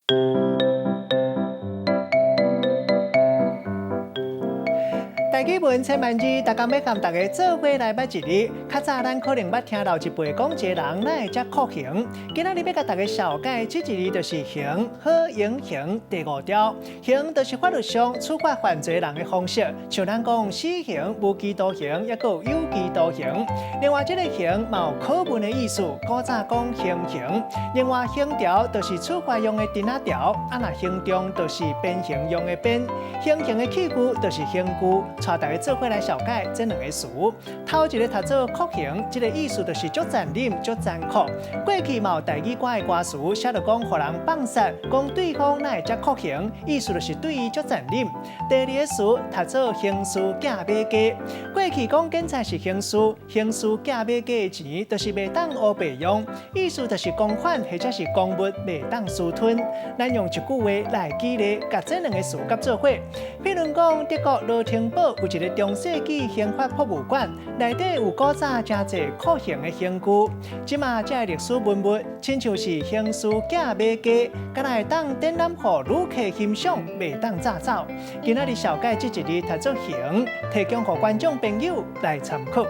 台語文千萬字，逐工欲佮大家做伙來捌一字。較早咱可能捌聽老一輩講一個人哪會遮酷刑。今仔日欲共大家紹介這一字就是刑，好用刑第五條。刑就是法律上處罰犯罪人的方式，像咱講死刑、無期徒刑，抑閣有有期徒刑。另外，這个刑嘛有拷問的意思，古早講行刑。另外，刑條就是處罰用的釘仔條，啊若刑重就是鞭刑用的鞭。行刑的器具就是刑具。帶大家做伙來紹解這兩个詞。頭一个讀做酷刑，這个意思就是足殘忍、足殘酷。過去嘛有台語歌的歌詞，寫著講予人放殺，講對方哪會遮酷刑，意思就是對伊足殘忍。第二个詞讀做刑事寄馬雞。過去講警察是刑事，刑事寄馬雞的錢就是袂當烏白用，意思就是公款或者是公物袂當私吞。咱用一句話來舉例，共這兩个詞佮做伙。譬如講，德國羅滕堡有一个中世紀刑法博物館，內底有古早誠濟酷刑的刑具。這馬這个歷史文物，親像是刑事寄馬雞，敢若會當展覽予旅客欣賞，袂當詐走。今仔日紹介這一字讀做刑，提供予觀眾朋友來參考。